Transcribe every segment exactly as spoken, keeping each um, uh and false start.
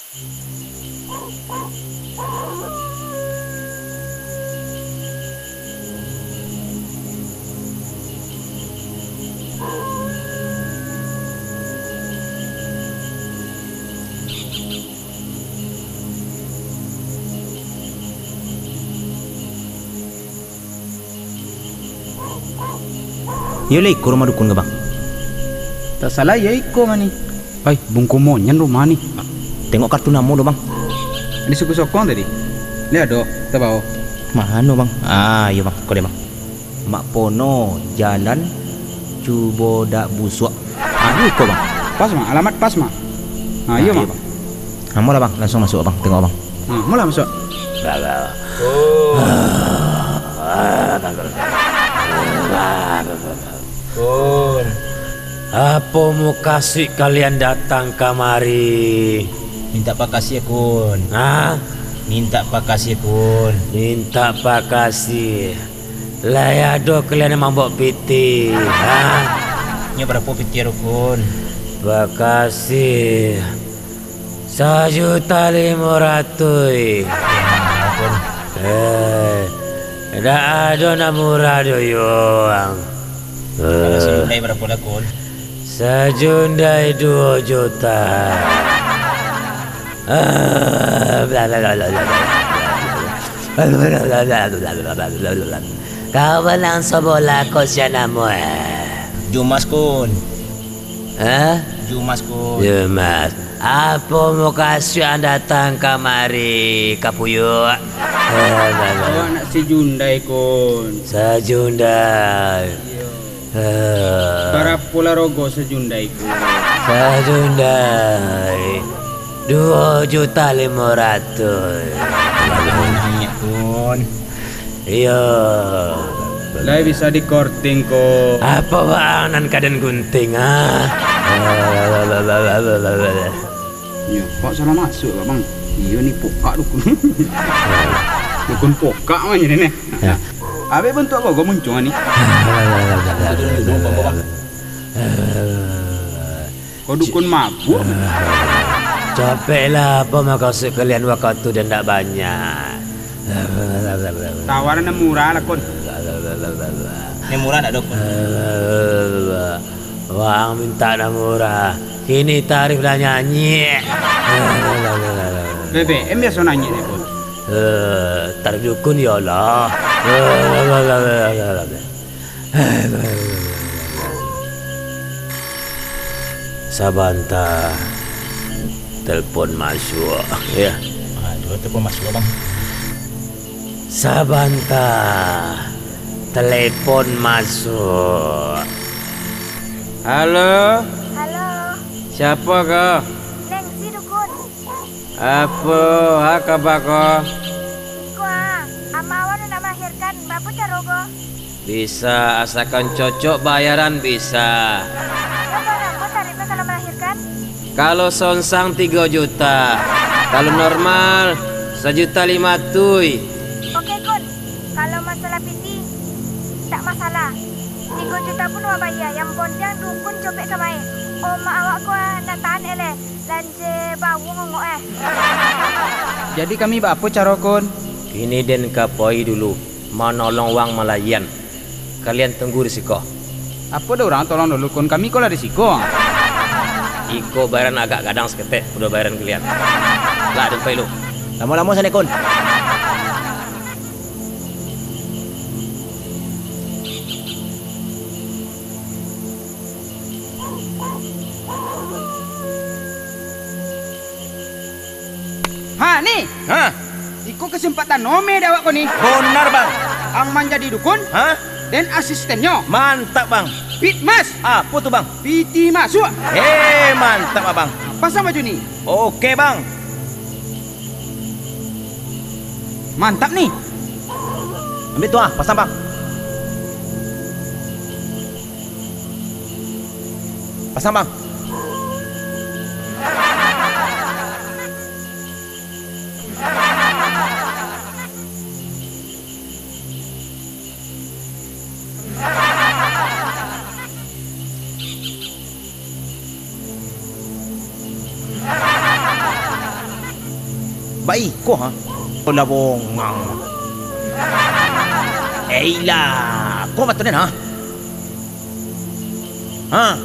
Iyo lai iko rumah dukun ko, Bang? Tasalah, iyo iko mah ni. Ai, bungko monyan rumah ni. Tengok kartu namo dulu, Bang. Di suku sokong tadi. Ni ado, tabao. Mano, Bang? Ah, iyo, Bang. Ko deh, Bang. Mak Pono, Jalan Cubodak Busuak. Ah, iko, Bang. Pas, Mak. Alamat pas, Mak. Ah, iyo, Mak. Iyo, Bang. Ah, molah, Bang. Langsuang masuak, Bang. Tengok, Bang. Ah, molah masuak. Kun. Apo mukasuik kalian datang kamari? Mintak pakasiah, Kun. Ha? Mintak pakasiah, Kun. Mintak pakasiah. Lai ado kalian nan mambaok pitih, ha? Nyo barapo pitih, Kun? Pakasiah. Sajuta limo ratuih. Eh, ndak ado nan murah doh, Yuang. Kalau sajundai barapo lah, Kun? Sajundai duo juta. Kau manang sabola ko sia namo, eh? Jumas, Kun. Hah? Jumas, Kun. Jumas. Apo mukasuik ang datang kamari, Kapuyuak? Awak nak sajundai, Kun. Sajundai. Iyo. Ah. Barapo lah rogo sajundai, Kun? Sajundai duo juta limo ratuih. Naiak, Kun. Iyo. Lai bisa dikorting ko. Apo waang nan ka den gunting, ah? Iyo, kok salah masuak, Bang? Iyo ni pokak dukun. Dukun pokak mah jadi ni. Ya. Abih bantuak gogo muncuang ni. Ko dukun mabuak. Capeklah, apo mukasuik kalian, wakatu den ndak banyak. Tawaran nan murah lah, Kun. Nan murah ndak ado, Kun. Waang mintak nan murah. Kini tarif lah nyanyiak. B B M biaso naiak ni, Kun. Eh, tarif dukun, yo lah. Sabanta, telepon masuak, ya. Aduh, telepon masuak, Bang. Sabanta, telepon masuak. Halo? Halo. Siapo ko? Nengsi, Dukun. Apo ha kaba ko? Iko ha, ama awan nak malahirkan, baa caro ko? Bisa, asakan cocok bayaran bisa. Baa, barapo tarifnyo kalau malahirkan? Kalau sonsang tigo juta, kalau normal sajuta lima ratuih. Oke, Kun, kalau masalah pitih, ndak masalah. Tigo juta pun wak bayia, yang pontiang dukun copek ka main. Omak awak ko ha, ndak tahan eleh. Lance bau ngongok, eh. Jadi kami baapo caro, Kun? Kini den ka pai dulu manolong waang malayian. Kalian tunggu di siko. Apo dek urang tolong dulu, Kun? Kami ko lah di siko. Iko bayaran agak gadang saketek, udah bayaran kalian. Lah, den pai lu. Lamo-lamo sanak, Kun. Ha, ni. Ha? Iko kesempatan omeh dek awak ko ni. Bonar, Bang. Ang manjadi dukun. Ha? Den asistennyo. Mantap, Bang. Pitmas. Apo tu, Bang? Pitih masuak. Eh, mantap, Abang. Pasang baju ni. Oke, Bang. Mantap ni. Ambil tu ah, pasang, Bang. Pasang, Bang. Baiko, ha? Lah bongang. Eilah, ko batua den, ha? Ha?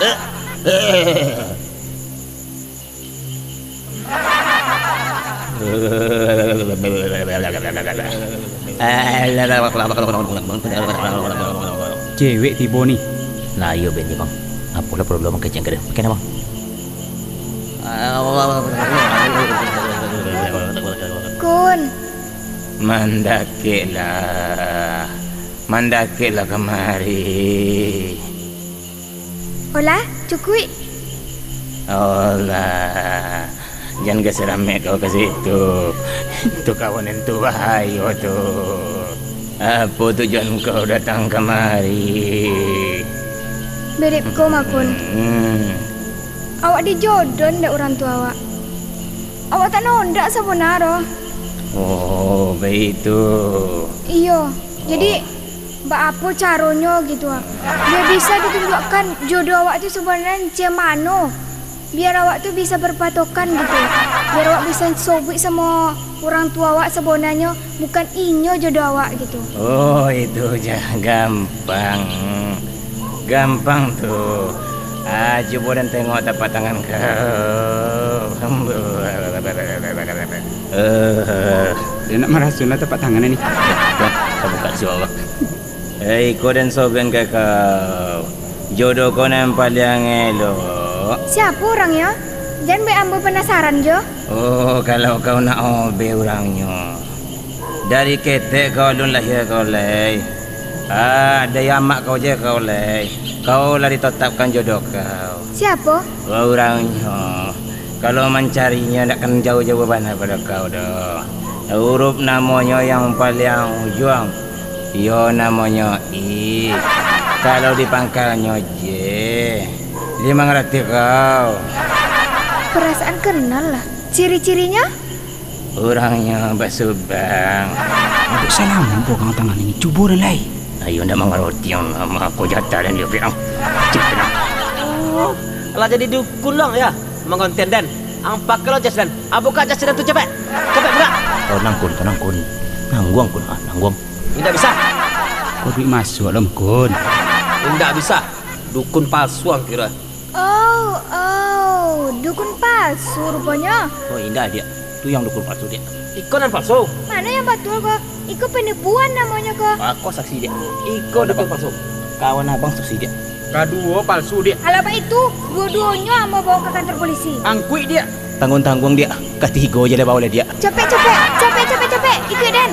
Eh, eh. Cewek tibo ni. Nah, iyo, Benny, Bang. Apolah problem kecil kado? Kenapa, Bang? Kun. Mandakeklah. Mandakeklah kamari. Olah, cukuik. Olah, jan gasaramek kau ka situ. Tu kawan nan tu bahayo tu. Apo tujuan kau datang kamari? Berep ko, Makun. Hmm. Awak dijodoh ndak urang tua awak? Awak tak nondak sabana doh. Oh, baitu. Iyo. Jadi, oh. Baapo caronyo gitu, ah? Bia bisa ditunjuakkan jodoh awak tu sabananyo cam mano? Biar awak tu bisa berpatokan gitu. Biar awak bisa sobuik samo urang tua awak sabananyo bukan inyo jodoh awak gitu. Oh, itu ja, gampang. Gampang tu. Ah, cubo den tengok tapak tangan kau. Eh. Dia nak maraso lah tapak tangan ni. Dah, tabuka siwak. Eh, iko den sogoan ka kau. Jodoh kau nan paliang elok. Siapo urangnyo? Jan buek ambo panasaran jo. Oh, kalau kau nak obek urangnyo. Dari ketek kau alun lahia kau lai. Ah, dari amak kau je kau lai. Kau lah ditetapkan jodoh kau. Siapo? Urangnyo, kalau mancarinyo ndak kan jauah-jauah bana pado kau doh. Urup namonyo yang paliang ujuang, iyo namonyo I. Kalau di pangkalnyo J, limo ratuih kau. Perasaan kenal lah. Ciri-cirinyo? Urangnyo basubang. Aduh, salah ambo pegang tangan ini. Cubo den lai. Ayo, ndak mangaroti ang, mako jatah den liok ang. Cik, tenang. Oh, lah jadi dukun lo ang, ya? Mangonten den. Ang pakai lo jas den. Ah, buka jas den tu, capek. Capek buka. Tanang, Kun, tanang, Kun. Nangguang, Kun, ah, nangguang. Indak bisa. Kok duit masuak lo, Kun? Indak bisa. Dukun palsu ang kiro. Oh, oh, dukun palsu ruponyo. Oh, indak, Diak. Tu yang dukun palsu, Diak. Iko nan palsu. Mano yang batua ko? Iko penipuan namonyo ko. Ako saksi, Diak. Iko dukun palsu. Kawan abang saksi, Diak. Kaduo palsu, Diak. Kalau baitu, duo-duonyo ambo bawa ka kantor polisi. Angkuik, Diak. Tangguang-tangguang, Diak. Katigo je lah bawa lah, Diak. Capek, capek, capek, capek, capek. Ikuik den.